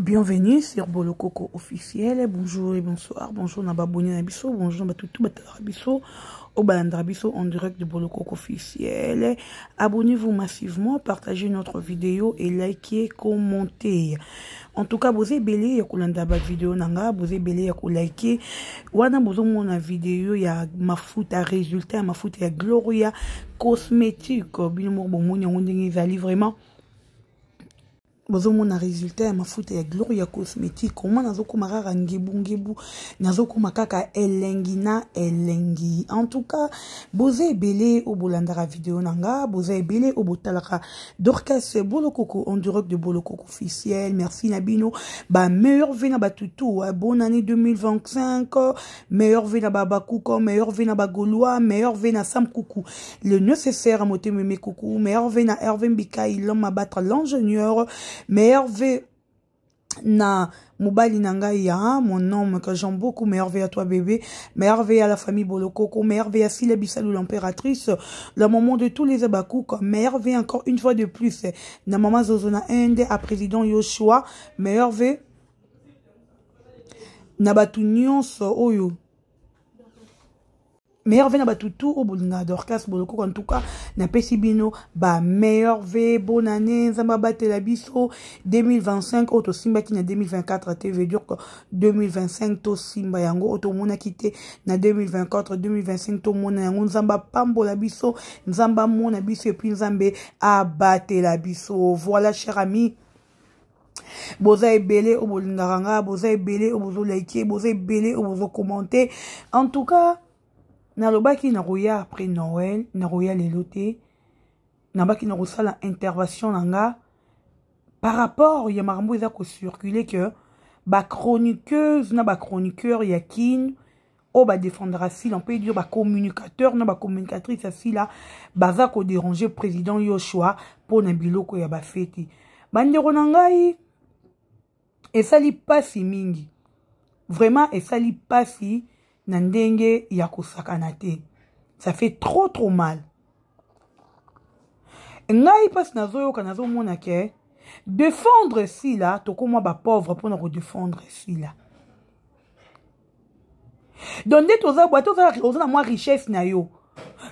Bienvenue sur Bolokoko officiel. Bonjour et bonsoir. Bonjour na babonné na biso. Bonjour na batutu batalaka biso. Obalandra biso en direct de Bolokoko officiel. Abonnez-vous massivement, partagez notre vidéo et likez, commentez. En tout cas, boza ebele ya kolanda ba vidéo na nga, boza ebele ya ko liker. Wana bozomona vidéo ya mafuta résultat ya mafuta ya Gloria cosmétique. Bino moko bomoni yango ndenge ezali vraiment. Bozomona résultat ya mafuta ya Gloria cosmétique. Koma nazokoma kaka ngebu ngebu, nazokoma kaka elengi na elengi. En tout cas, boza ebele oyo bolandaka vidéo na nga, boza ebele oyo botalaka Dorcas Bolokoko en direct de Bolokoko officiel. Merci na bino. Ba meilleurs vœux na batutu. Bonne année 2025. Meilleurs vœux na Babakuko, meilleurs vœux na Bagolois, meilleurs vœux na Sam Koukou. Le nécessaire à Moté Meme Koukou, meilleurs vœux na Hervé Mbikai, l'homme à battre l'ingénieur, meilleurs vœux na mobali na ngai ya mon homme que j'aime beaucoup. Meilleurs vœux à toi bébé, meilleurs vœux à la famille Bolokoko, meilleurs vœux à Sila Bissalou l'impératrice, le moment de tous les Abakouk, meilleurs vœux encore une fois de plus na maman Zozo na Inde, à président Yoshua, meilleurs vœux na batu nyonso oyo, meilleurs vœux na bato tout oyo bolingaka Dorcas Bolokoko. En tout cas, napesi bino ba meilleurs vœux, bonne année. Nzambe abatela biso 2025. Oyo tosimbaki na 2024 te, veut dire que 2025 tosimba yango. Oyo tomonaki te na 2024, 2025 tomona yango. Nzambe apambola biso, Nzambe amona biso et puis Nzambe abatela biso. Voilà, cher ami, boza ebele oyo bolingaka nga, boza ebele oyo bozolike, boza ebele oyo bozokommente. En tout cas, nalobaki nakoya après Noël, nakoya lelo te. Nabaki nakosala intervention na nga par rapport ya makambo eza kocircule que bachroniqueuse na bachroniqueur ya Kine oyo badefendra Sila, on peut dire bacommunicateur na bacommunicatrice ya Sila, baza kodéranger président Yoshua mpona biloko ya bafeti. Bandeko na ngai, esali mpasi mingi, vraiment esali mpasi na ndenge ya kosakana te. Ça fait trop trop mal. Ngai mpasi nazoyoka, nazomona ke défendre Sila, tokomwa bapauvre mpona kodéfendre Sila. Donc nde toza boye, oza na mwa richesse na yo,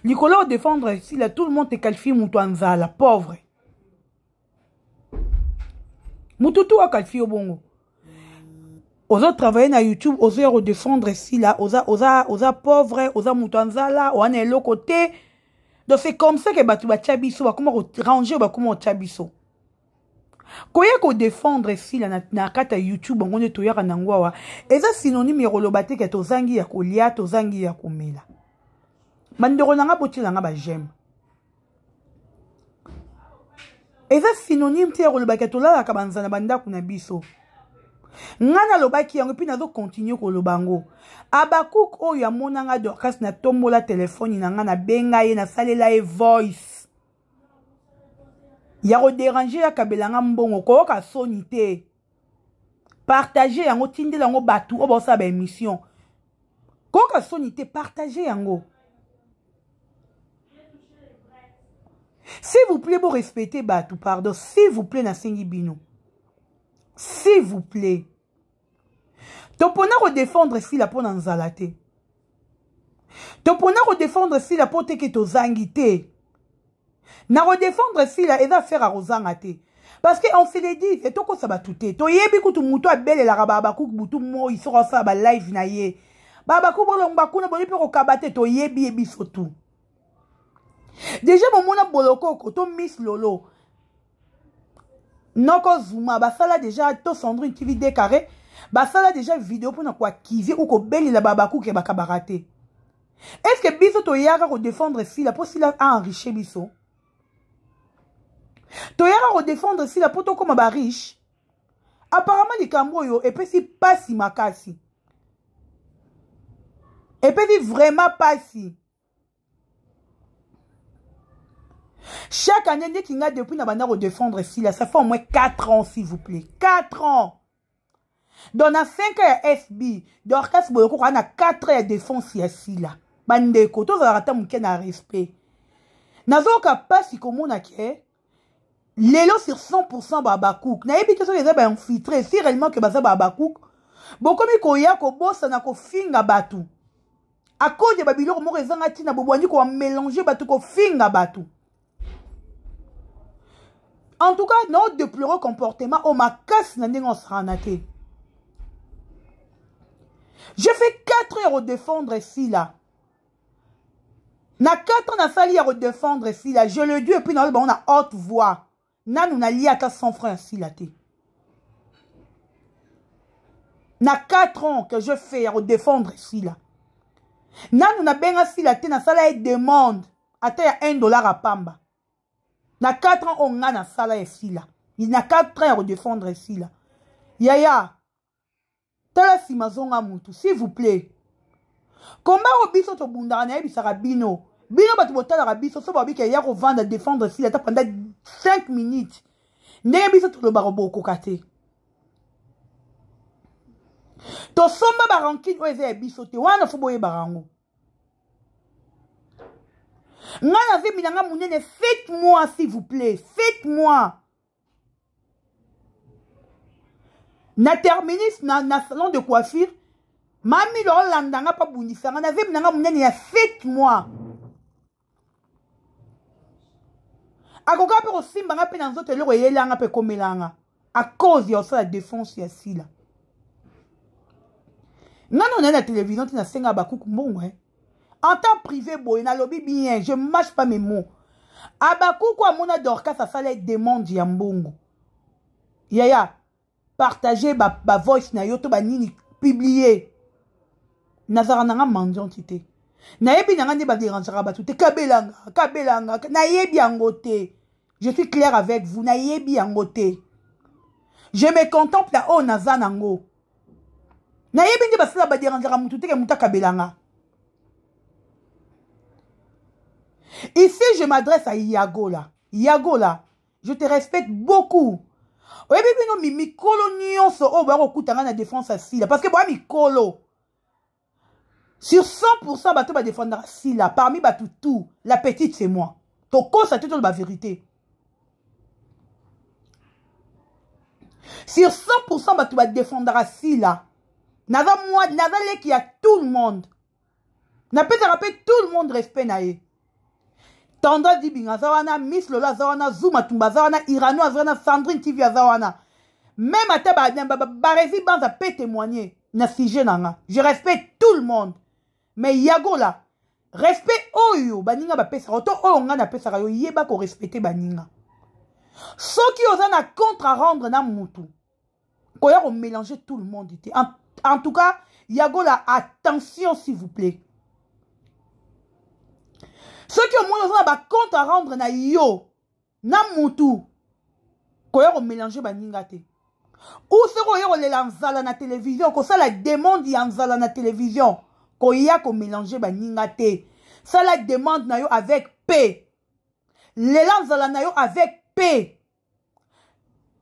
likolo odéfendre Sila, tout le monde te qualifie moto ya nzala, pauvre. Motu tu aqualifie yo bongo. Ozotravaille na YouTube, ozoya kodéfendre Sila, oza, oza, oza pauvre, oza moto ya nzala, oza na eloko te. Donc c'est comme ça ke bato batia biso, bakoma koranger, bakoma kotia biso koya kodéfendre Sila na kati ya YouTube. Bango nde toyaka nango awa, eza synonyme ya koloba te ke tozangi ya kolia, tozangi ya komela. Bandeko na nga, botielanga baj'aime. Eza synonyme te ya kolobaka tolalaka banzala na bandako na biso. Ngai nalobaki yango mpe nazokontinue koloba yango. Abakuk oyo amonanga Dorcas natombola telefone na ngai, nabenga ye, nasalela ye voice ya kodéranger, akabela nga mbongo. Koyoka soni te, partage yango, tindela yango bato oyo baosala baémission. Koyoka soni te, partage yango, s'il vous plaît. Borespecte bato, pardon, s'il vous plaît, nasengi bino, s'il vous plaît. Topona kodéfendre Sila mpo na nzala te, topona kodéfendre Sila mpo teke tozangi te. Na kodéfendre Sila eza affaire ya kozanga te, parce que on se le dit, etokosa bato te. Toyebi kutu motu abelelaka babakuku butu moi soki asala balive na ye, babaku bolongba kuna, boli mpe kokaba te. Toyebi ye biso tu déjà. Bomona Bolokoko to Miss Lolo, noko Zuma, basala déjà to Sandrine TV d carré, basala déjà vidéo mpona koaccuser ou kobelela babakuke bakabaka te. Est ce que biso toyaka kodéfendre Sila mpo Sila aenrichir biso? Toyaka kodéfendre Sila mpo tokóma bariche? Apparemment likambo oyo epesi mpasi makasi, epesi vraiment mpasi. Chaque année ndeti nga, depuis na banda kodéfendre Sila, ça fait au moins 4 ans, s'il vous plaît, 4 ans. Donc na 5 ans ya SB, Dorcas Bolokoko na 4 ans ya défense ya Sila. Bandeko, tozalaka ata moke na respect. Nazoyoka mpasi komona ke Lelo sur 100% ba Habacuc, nayebi te soki eza ba infiltré, si réellement que baza ba Habacuc, bokomi koya kobosana kofinga bato à cause ya babiloko moko ezanga ntina, bobwandi koamélange bato, kofinga bato. En tout cas, nao déplore comportement oyo makasi na ndenge osakana te. Je fais 4 heures kodéfendre Sila. Na 4 ans nasali ya kodéfendre Sila, je le dis, et puis naloba bango na haute voix, nanu nalia ata 100 francs ya Sila te. Na 4 ans que je fais ya kodéfendre Sila, nanu nabenga Sila te, nasala ye demande ata ya 1 dollar apamba. Na 4 ans oyo nga nasala ya Sila, na 4 ans ya kodéfendre Sila, yaya, tala nsima, zonga mutu, s'il vous plaît. Komba oyo biso tobundaka, nayebisaka bino, bino bato botalaka biso, so babika ya kovanda défendre Sila ata pendant 5 minutes ndenge biso tolobaka, bokoka te. Tosomba barancune oyo eza ya biso te wana, fo boyebaka yango. Ngai nazemi na ngai monene 7 mois, s'il vous plaît, 7 mois na terminus na salon de coiffure. Mami olanda nga mpo abundisa nga na zemi na nga monene ya 7 mois. Akoka mpe kosimba nga mpe na nzoto, eloko eyelanga mpe ekomelanga à cause ya osala défense ya Sila. Nga no naye na télévision te, nasenga bakuku mbongo, eh. En temps privé boye nalobi bien, je mâche pas mes mots. Abakuku amona Dorcas asala demande ya mbongo. Yaya, partage ba, ba voice na yo to banini, publier. Nazalaka nanga mendiante te, nayebi nanga nde baderangeaka bato te. Kabelanga, kabelanga, nayebi yango te. Je suis clair avec vous, nayebi yango te. Je me contemple na oyo naza nango. Nayebi nde basala baderangeaka motu te ke motu akabelanga. Ici, je m'adresse à Yagola. Yagola, je te respecte beaucoup. Oyebi bino mikolo nyonso oyo boya kokutanga na défense ya Sila, parce que boya mikolo sur 100% bato badefendaka Sila, parmi bato tout, la petite c'est moi. Tokosa te, toloba vérité. Sur 100% bato badefendaka Sila, naza mwa, naza leki ya tout le monde. Napesaka mpe tout le monde respect na ye. Tendresse Dibinga aza wana, Miss Lolo aza wana, Zuma Tumba aza wana, Irano aza wana, Sandrine TV aza wana, même ata Baresi Banza peut témoigner na sujet na nga. Je respecte tout le monde, mais Yagola, respect oyo baninga bapesaka to oyo nga napesaka yo, yeba korespecte baninga. Soki oza na compte à rendre na mutu, koya komélanger tout le monde te. En tout cas, Yagola, attention, s'il vous plaît. Soki omoni oza na bacompte à rendre na yo na mutu, koya komélange baninga te. Ou soki oya kolela nzala na télévision, kosala demande ya nzala na télévision, koya komélange baninga te. Sala demande na yo avec paix, lela nzala na yo avec paix.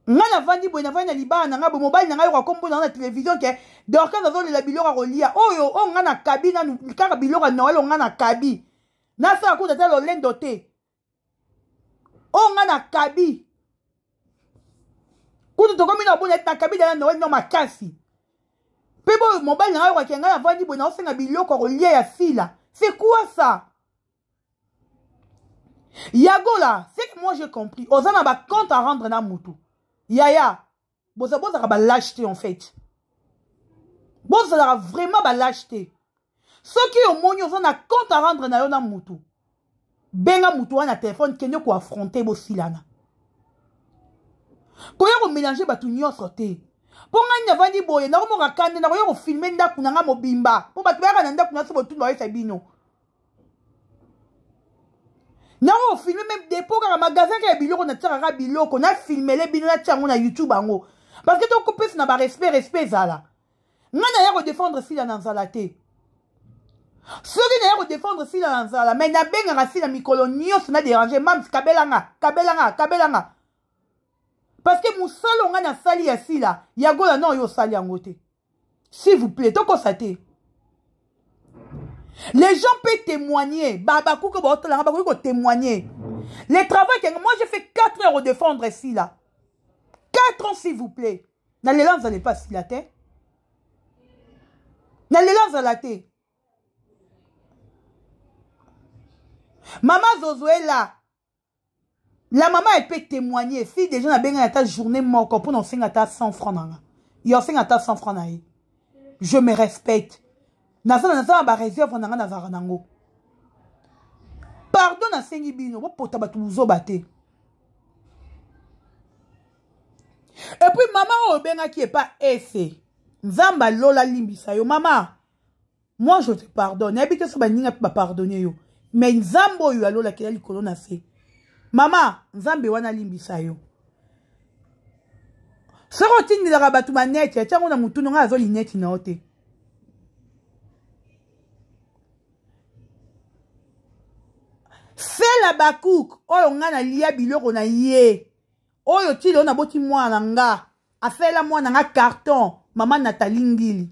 Ngai navandi boye, navandi na libala na ngai boye, mobali na ngai yoka kombo na ngai na télévision ke Dorcas azolela biloko ya kolia oyo oyo ngai nakabi nanu kaka biloko ya Noël oyo ngai nakabi, nasala kuta ata lolendo te. Oyo ngai nakabi kutu tokomi na bona nakabi dala Noël no makasi mpe boyo, mobali na ngai yokake ngai navandi boye, naosenga biloko ya kolia ya Sila. C'est quoi ça, Yagola? C'est que moi j'ai compris, oza na bacompte à rendre na mutu. Yaya, boza bozalaka balâche te. En fait, bozalaka vraiment balâche te. Soki omoni oza na compte à rendre na yo na mutu, benga mutu wana na telefone, kende koaffronte, bosilana. Koya komélange bato nyonso te. Mpo ngai navandi boye, nakomoka kande, nakoya kofilme ndako na ngai mobimba, mpo bato bayaka na ndako na so botuni, bayesa bino nango ofilme même dépôt kaka magasin kaka ya biloko, natiaka kaka biloko, nafilmele bino, natia yango na YouTube yango, parce que tokopesa na barespect, respect ezala. Ngai naya kodefendre Sila na nzala te. Soki naya kodefendre Sila na nzala, mais nabengaka Sila mikolo nyonso, na dérange mams, kabelanga, kabelanga, kabelanga, parce que mosala ngai nasali ya Sila, Yagola na oyo osali yango te. S'il vous plaît, tokosa te. Les gens peuvent témoigner. Babakuka baotalanga, bakoki kotémoigner. Le travail que moi j'ai fait 4 heures au défendre ici là. 4 ans s'il vous plaît. Nalela nzala epa sila te. Nalela nzala te. Mama Zozo est là. La maman elle peut témoigner. Si déjà na benga ata journée moko pour na senga ata 100 francs nanga. Yo senga ata 100 francs na ye. Je me respecte. Naza naza ba réserve nanga nazara nango. Pardon na sengi bino bo pota batu buzoba te. Et puis maman oyo obengaki epa ese. Nzamba lola limbisa yo mama. Moi je te pardonne. Nayebi te so baninga mpe bapardonne yo. Mais nzambe oyo alolakela likolo na se. Mama, nzambe wana alimbisa yo. Soki otindelaka bato maneti, atia yango na motu ngai azo lineti na yo te. Sela Bakuk oyo ngai nalia biloko na ye. Oyo ti lelo naboti mwana na nga. Asalela mwana nga carton mama Nathalie Ngili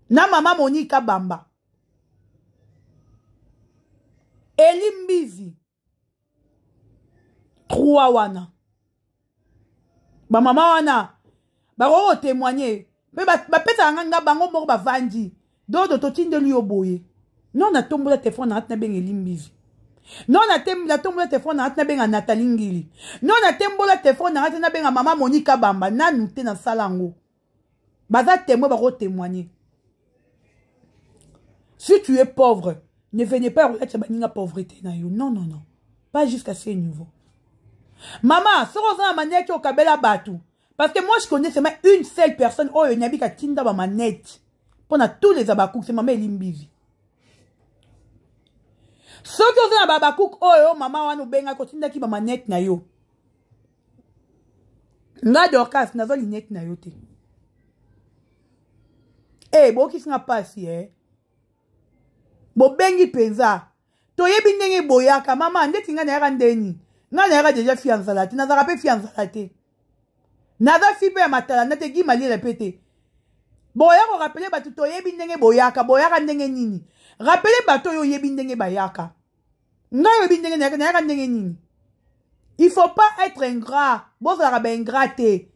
na mama Monica Bamba Eli Mbizi trois wana bamama wana bakoki kotemoigne mpe bapesaka nga nga bango moko bavandi dodo totindeli yo boye non natombola telefone na nga nabenga Eli Mbizi non natombola telefone na nga nabenga Nathalie Ngili non natembola telefone na nga te nabenga mama Monica Bamba nanu te nasala yango baza témoin bakotémoigne. Si tu es pauvre, ne venez pas relatisa baninga pauvreté na yo. Non, non, non, pas jusqu'à ce niveau. Mama, soki oza na maneti okabela bato, parce que moi je connais seulement une seule personne oyo nayebi katinda bamanete mpona tous les abakouk, c'est mama Eli Mbizi. Soki oza na babakouk oyo mama wana obengaki otindaki bamanete na yo, nga Dorcas nazwa linete na yo te. E bokisi nga mpasi e bobengi mpenza toyebi ndenge boyaka mama ndeti ngai nayaka ndeni ngai nayaka deja fi ya nzala te, nazalaka mpe fi ya nzala te, naza fi mpe ya matalanda te, gi maliela mpe te. Boya korapele bato toyebi ndenge boyaka, boyaka ndenge nini? Rapele bato oyo oyebi ndenge bayaka. Ngai oyebi ndenge nayaka, nayaka ndenge nini? Il faut pas être ingrat, bozalaka baingrat te.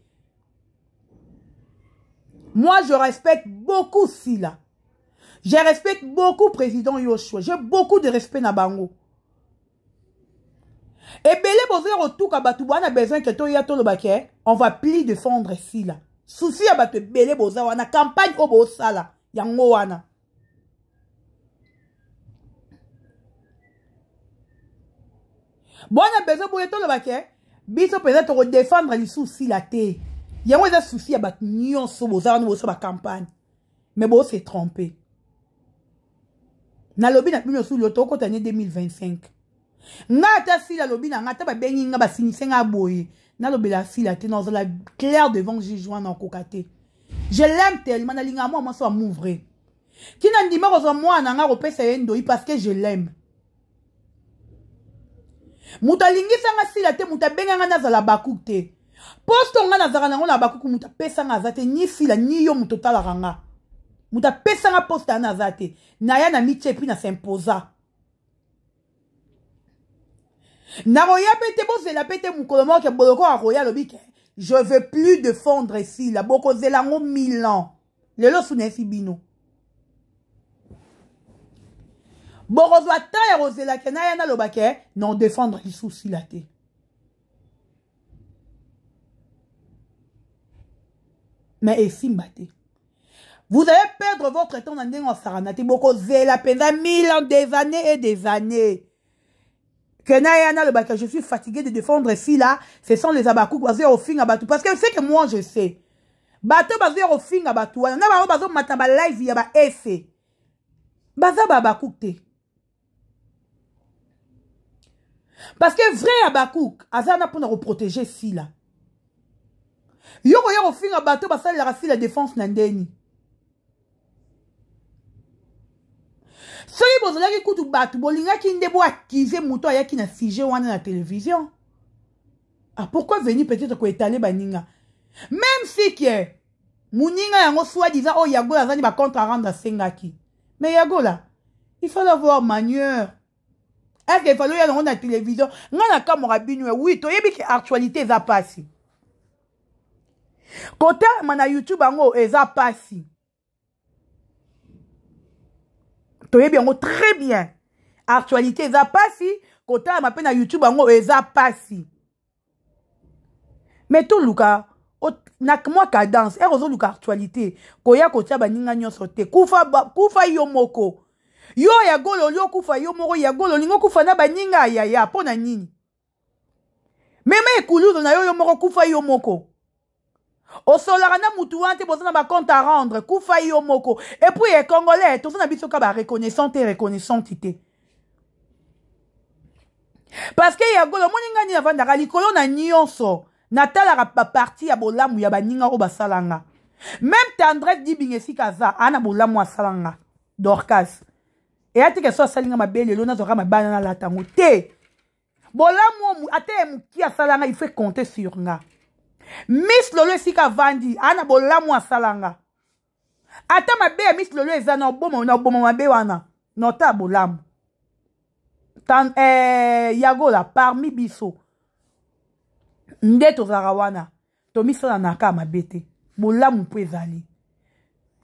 Moi je respecte beaucoup Sila, je respecte beaucoup président Yoshua, j'ai beaucoup de respect na bango. Ebele bozoya kotuka bato bwana besoin ke toya toloba ke on va plus défendre Sila. Souci ya bato ebele boza wana, campagne oyo bosala yango wana. Bwana besoin boye toloba ke biso mpenza tokodefendre lisusu Sila te. Yango eza souci ya bato nyonso boza wana bosala bacampagne, mais bose trompe. Nalobi na bino sulu tokota ne 2025. Nga ata Sila alobi na nga ata babengi nga basinise nga boye nalobela Sila te, nazala clair devant juge wana okoka te. Je l'aime tellement, nalinga mwa mwasi wa mouvre ntina ndima kozwa mwana nga kopesa ye ndoi parce que je l'aime. Moto alingisanga Sila te, moto abenganga nazala bakuk te. Posto nga nazalaka nango na bakuku, moto apesanga aza te, ni Sila ni yo moto otalaka nga. Moto apesanga poste wana aza te. Naya na mitie epuis na s'imposa. Nakoya mpe te, bozela mpe te mokolo moko ke boloko akoya alobi ke je veux plus défendre Sila. Bokozela yango 1000 ans. Lelo su nayesi bino. Bokozwa temps ya kozela ke naya naloba ke non défendre lisusu Sila te. Mais esimba te. Vous allez perdre votre temps na ndenge osakana te. Bokozela mpenza 1000 ans, des années et des années. Que naya naloba ke je suis fatigué de défendre Sila, ce sont les abakouk bazoya kofinga bato. Parce que c'est que moi je sais. Bato bazoya kofinga bato wana, na bango bazomata ba live ya ba ese. Baza ba abakouk te. Parce que vrai abakouk aza na mpona koprotéger Sila. Yo koya kofinga bato basalelaka Sila défense na ndeni. Soki bozalaki kutu bato bolingaki nde boakize moto ayaki na sujet wana na télévision. Ah, pourquoi venir peut-être koétaler baninga? Même si ke moninga yango soi-disant oyo Yagola azali ba contre à rendre asengaki. Mais Yagola, il faut avoir manière. Est-ce que fallait oya nango na télévision? Nga na kamwaka bino ya oui, toyebi ke actualité eza pasi. Kotalama na YouTube yango eza pasi. Toyebi yango très bien. Actualité eza pasi, kotalama pe na YouTube yango eza pasi. Mais toluka na mwa cadence, ere ozoluka actualité, koya kotia baninga nyonso te. Kufa, kufa yo moko. Yo ya golo oli okufa yo moko, ya golo olingi okufa na baninga ya ya mpo na nini? Mema ekuluzu na yo yo moko, kufa yo moko. Osolaka na mutu wana te, boza na ba compte à rendre, kufa yo moko. Et puis les Congolais, toza na biso ka ba reconnaissant te, reconnaissante te. Parce que ya golo moni ngani avandaka likolo na nyonso, natalaka ba partie ya bolamu ya baninga oyo basalanga. Même Tendresse Dibinga esika aza, ana bolamu asalanga. Dorcas. Eya te ke so asalinga mabe lelo nazwaka mabana nalata yango te. Bolamu oyo ata ya moke asalanga, il faut compter sur nga. Miss Lolo esika avandi, ana bolamu asalanga. Ata mabe ya Miss Lolo eza na oboma, na oboma mabe wana. Nota bolamu. Tan, Yagola parmi biso. Nde tozalaka wana. Tomisala na ka mabe te. Bolamu mpo ezali.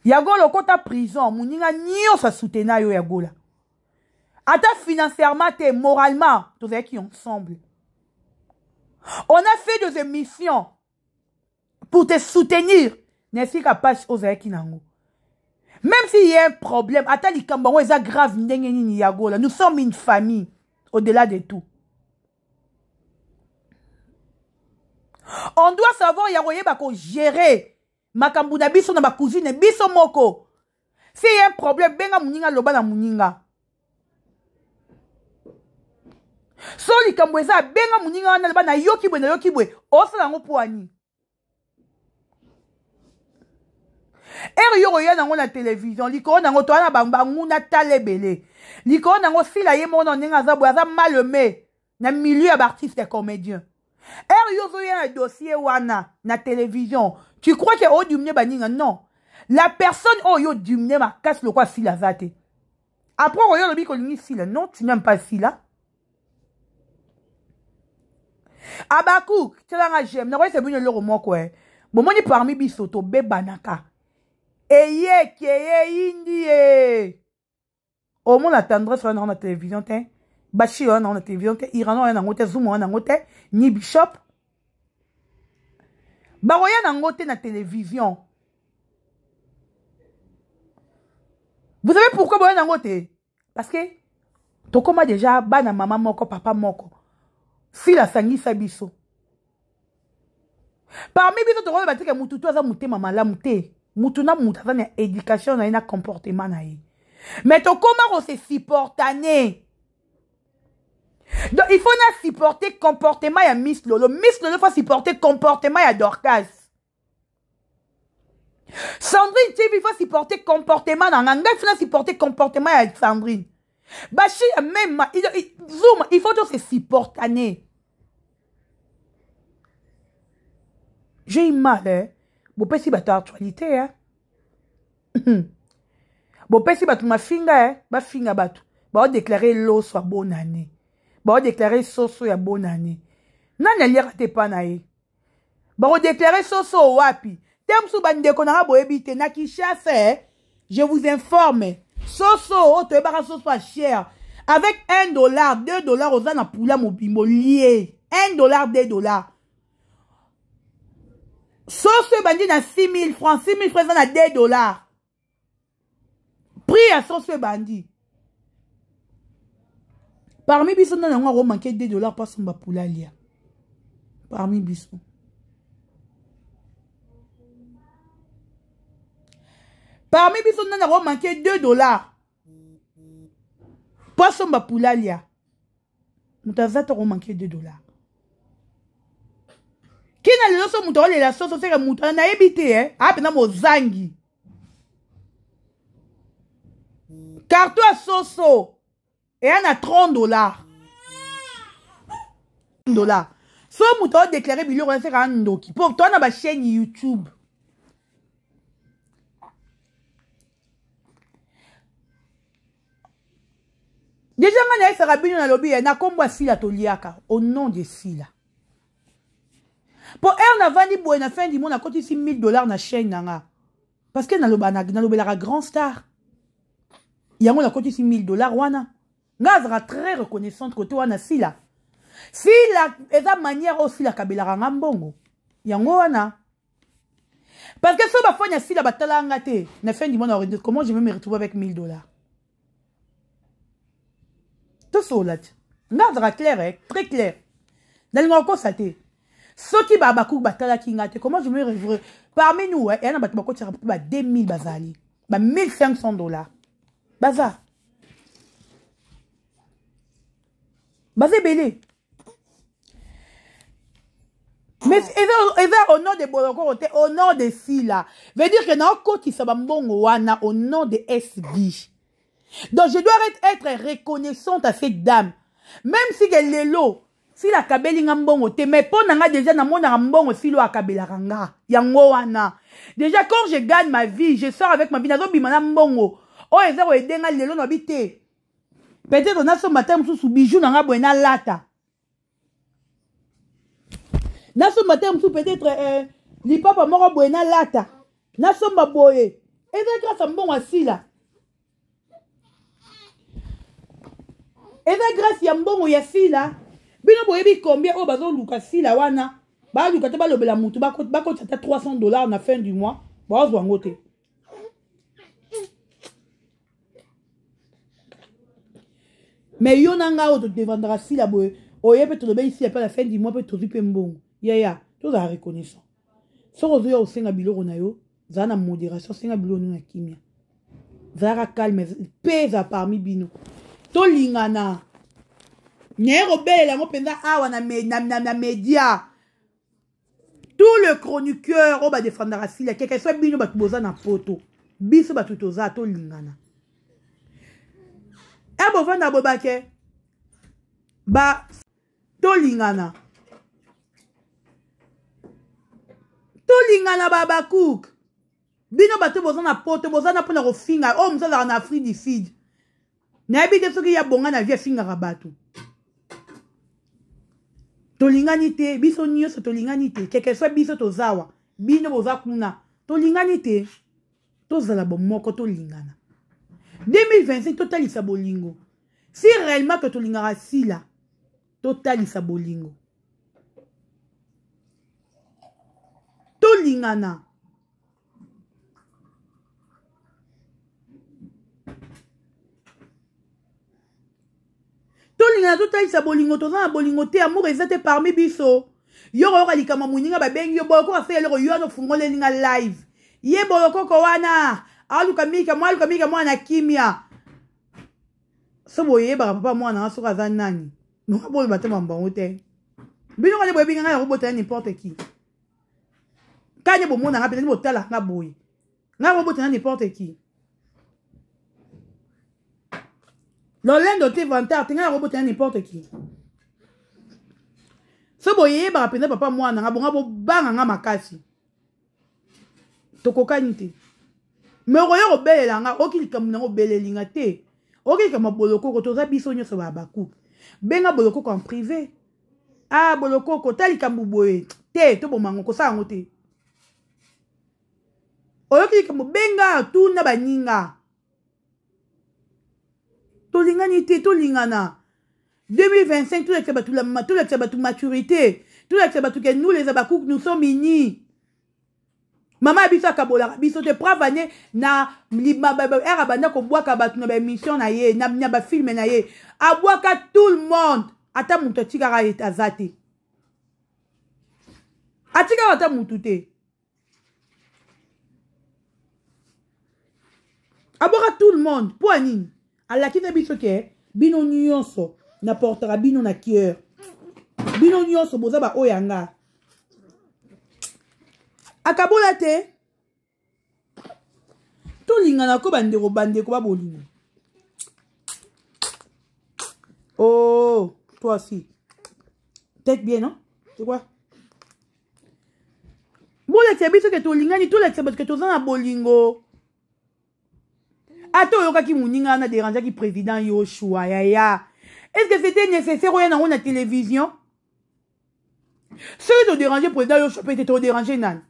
Yagola okota prison, muninga nyonso asutena yo Yagola. Ata financièrement te, moralement, tozalaki ensemble. On a fait des émissions pour te soutenir. Na esika pasi ozalaki nango. Même s'il y a un problème, ata likambo yango eza grave ndenge nini Yagola. Nous sommes une famille, au-delà de tout. On doit savoir ya koyeba ko gérer makambo na biso na ba cousine biso moko. S'il y a un problème, benga muninga, loba na muninga. So likambo eza, benga muninga wana, loba na yoki bwe, na yoki bwe. Osala yango po ani? Ere yo koya nango na télévision, likolo nango toza na banguna tala ebele. Likolo nango sila ye moko na ndenge aza boye, aza mal aimé na milieu ya ba artiste ya comédien. Ere yo ozoya na dossier wana na télévision, tu crois que odumne baninga? Non. La personne oyo odumne makasi lokwa sila aza te. Après oyo olobi kolingi sila, non, tu n'aimes pas sila. Abakouk, tielanga j'aime. Nakoyesa bino eloko moko, eh. Bomoni parmi biso tobebanaka. Eye keye indi ye. Omona Tendresse wana na télévision te. Bashir wana na télévision te, Irano wana nango te, Zuma wana nango te, ni Bishop. Bakoya nango te na télévision. Vous savez pourquoi boya nango te? Parce que tokoma déjà bana mama moko, papa moko. Sila sangisa biso. Parmi biso tokoma batike mutu to aza mutema malamu te. Mutu na mutu aza na éducation na ye na comportement na ye. Mais tokoma ko se supportaner. Donc il faut na supporter comportement ya Miss Lolo. Miss Lolo faut supporter comportement ya Dorcas. Sandrine TV faut supporter comportement na nga, faut supporter comportement ya Sandrine. Bashi même Zoom, il faut se supporter. J'ai eu mal, hein. Bopesi bato actualité, hein. Bopesi bato mafinga, hein. Bafinga bato. Ba déclarer loso ya bonne année. Ba déclarer soso ya bonne année. Nani aliaka te pa na ye? Ba déclarer soso wapi? Temsu bandeko na boyebi te na Kinshasa, hein. Je vous informe. Soso, oh, toyebaka soso ya cher. Avec un dollar, deux dollars, oza na pula mobimbo lié. Un dollar, deux dollars. Soso ebandi na 6 000 francs, 6 000 francs eza na deux dollars. Prix ya soso ebandi. Parmi biso nani yango ako manquer deux dollars pa somba pula lia. Parmi biso. Parmi biso nani ako manquer deux dollars pa somba pula lia. Moto aza te ako manquer deux dollars. Kina lelo so moto akolela soso seke moto nayebi te, eh? Ape na mozangi. Carton ya soso eya na trente dollars. Dollars. So moto aodéclare biloko wana seka ndoki. Po toa na ba chaîne YouTube. Déjà nga nayesaka bino, nalobi ye na nkombo ya Sila, toliaka au nom de Sila. Mpo heure navandi boye na fin du mois, nakotisi 1000 $ na chaîne na nga, parce que nalobelaka grand star yango. Nakotisi 1000 $ wana, nga azalaka très reconnaissante côté wana. Sila, Sila eza manière oyo Sila akabelaka nga mbongo yango wana, parce que so bafani ya Sila batalaka nga te na fin du mois, comment je vais me retrouver avec 1000 $? Tosola te, nga azalaka clair, eh? Très clair, nalingaka kokosa te. Soki babakuki batalaki nga te, comment je me retrouve parmi nous? Eya na bato bakotisaka mpe ba 2000, bazali ba 1500 $, baza ebele. Mais eza au nom de Bolokoko te, au nom de Sila. Veut dire que naokotisa bambongo wana au nom de SB. Donc je dois être reconnaissante à cette dame, même si ke lelo Sila akabeli nga mbongo te, mais mpo na nga déjà namonaka mbongo Sila oyo akabelaka nga yango wana. Déjà quand je gagne ma vie, je sors avec ma vie, nazobima na mbongo oyo eza koaider nga lelo. Nabi te, peut-être nasomba te mosusu bijou na nga boye nalata, nasomba te mosusu peut-être lipapa moko boye nalata, nasomba boye, eza grâce ya mbongo asila, eza grâce ya mbongo ya Sila. Bino boyebi combien oyo bazoluka Sila wana, baluka te balobela mutu, bakotisa ata 300 $ na fin du mois, bazwa yango te. Mais yo na ngai oyo todevandaka Sila boye, oye mpe tolobeli Sila mpe na fin du mois mpe tozwi mpe mbongo. Yaya, tozala reconnaissant. Soki ozoya kosenga biloko na yo, zala na modération, senga biloko nino na kimia, zalaka calme mpe eza parmi bino. Tolingana, naye kobelela yango mpenza awa na média. Tout le chroniqueur oyo badefendaka Sila, keke so bino bato boza na poto, biso bato toza, tolingana. E bovanda boye, ba tolingana, tolingana. Babakuk, bino bato boza na poto, boza na mpona kofinga oyo mosu azalaka na Afrique du Sud, nayebi te soki ya bonga na vie, afingaka bato. Tolingani te, biso nyonso tolingani te. Keke so biso tozawa, bino boza kuna, tolingani te. Tozala bomoko, tolingana. 2025, totalisa bolingo. Si réellement ke tolingaka Sila, totalisa bolingo, tolingana. Tolingana, totalisa bolingo. Toza na bolingo te, amour eza te parmi biso. Yo koyoka likambo moninga babengi yo Bolokoko, asala eloko yo wana, ofungoleli nga live ye Bolokoko wana aluka mika mwa, aluka mika mwana kimia. So boyebaka papa mwana nga soki aza nani, nonga boyeba te mambango te. Bino kani boyebi nga, nakobota ya n'importe qui. Kani bomonanga mpenza, botala nga boye, nga kobota na n'importe qui. Lolendo te, vantard te, ngai nakobota na n'importe qui. So boyebaka mpenza papa mwana nga bonga, bobanga nga makasi, tokokani te. Me okoya kobelela nga, oki likambo nango, obeleli nga te, oki likambo ya Bolokoko. Toza biso nyonso ba bakuke. Benga Bolokoko en privé: ah, Bolokoko, ta likambo boye te, tobomango kosala yango te. Oyoki likambo, benga, tuna baninga. Tolingani te, tolingana. 2025, tolakisa bato, tolakisa bato maturité, tolakisa bato ke nous les Abakouk, nous sommes unis. Mama ya biso akabolaka biso te. Preuve ane na ere abanda kobwaka bato na baémission na ye, na bafilme na ye, abwaka tout le monde, ata moto atikaka ye aza te, atikaka ata motu te, abwaka tout le monde. Mpo ya nini? Alakisa biso ke bino nyonso naportaka bino na cœur, bino nyonso boza baoyo ya nga. Akabola te. Tolingana ko bandeko, bandeko ba bolingo. Oh, toi aussi, tête bien, non? C'est quoi? Bolakisa biso ke tolingani, tolakisa bato ke toza na bolingo. Ata oyokaki moninga wana dérangeaki président Yoshua yaya, est ce que c'était nécessaire oya nango na télévision? Soki todérange président Yoshua mpe te, todérange nani?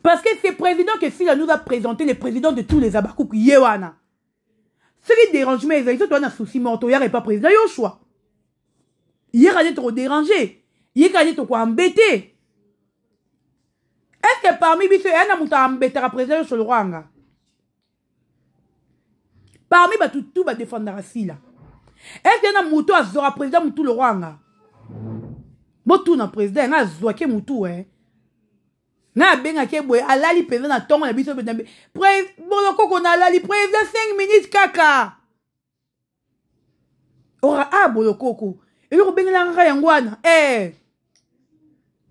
Parce que ce président que Sila nous a présenté, le président de tous les Abakouk, ye wana. Soki dérangement ezali, so toza na souci moko, toyaka epa président Yoshua. Ye kaka nde tokodérange, ye kaka nde tokoembete. Est ce que parmi biso eya na moto ambetaka président Yoshua lokwanga? Parmi bato tu badefendaka Sila, est ce que na moto azwaka président motu lokwanga? Botuna président yanga azwaki motu e ngai abengaki boye, alali mpenza na ntongo na biso bolokoko, nalali président 5 minutes kaka ora a bolokoko eloko obengelaka kaka yango wana eh.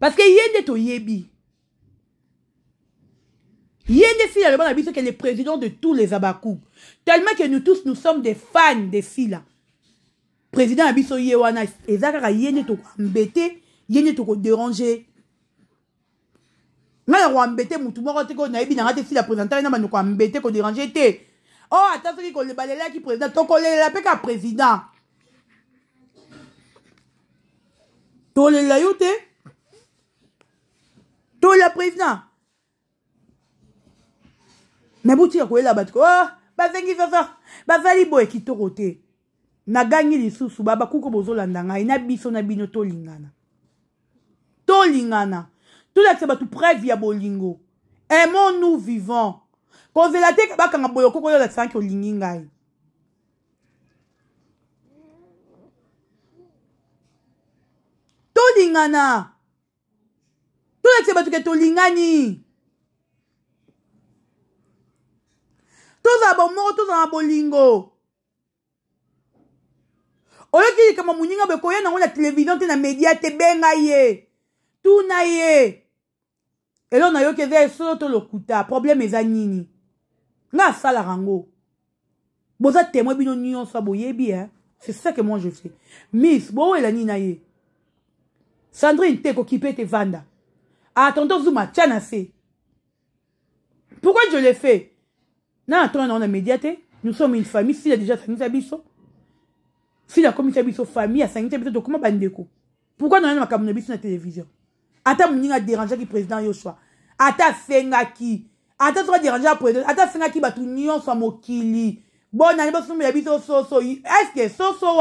Parce que ye nde toyebi, ye nde Sila aloba na biso que le président de tous les Abakou, tellement que nous tous, nous sommes des fans de Sila. Président na biso ye wana, eza kaka ye nde tokoambete, ye nde tokodérange. Ngai na koambete mutu moko te, ko nayebi nanga te. Sila présenta na bando koambete, kodérange te. Oh, ata soki balelaki président, tokolelela mpe kaka président, tolela yo te, tolela président. Me botika koyela bato, oh, bazengi soso bazali boye, kitoko te. Nagangi lisusu, babakuko bozolanda ngai na biso na bino, tolingana, tolingana, tolakisa bato preuve ya bolingo. Aimons nous vivants. Kozela te bakanga boyokoko oyo olakisaki olingi ngai. Tolingana, tolakisa bato ke tolingani, tozala bomoko, tozala na bolingo. Oyoki likambo moninga boye, koya nango na televizio te, na media te. Benga ye, tuna ye eloko nayoki eza esolo to lokuta, problème eza nini. Nga asalaka yango, boza témoin bino nyonso, boyebi hein? C'est ça que moi je fais. Miss bowela nini na ye Sandrine te, kokipe te, vanda. Ah, tonton Zuma tia na se. Pourquoi je le fais na atonga nango na média te? Nous sommes une famille. Sila déjà asangisa biso, Sila akomisa biso famille, asangisa biso, tokoma bandeko. Pourquoi nana makambo na biso na télévision? Ata moninga adérangeaki président Yoshua, ata asengaki, ata soki adérangeaka président, ata asengaki bato nyonso ya mokili bonani bosombela biso soso, est-ce soso?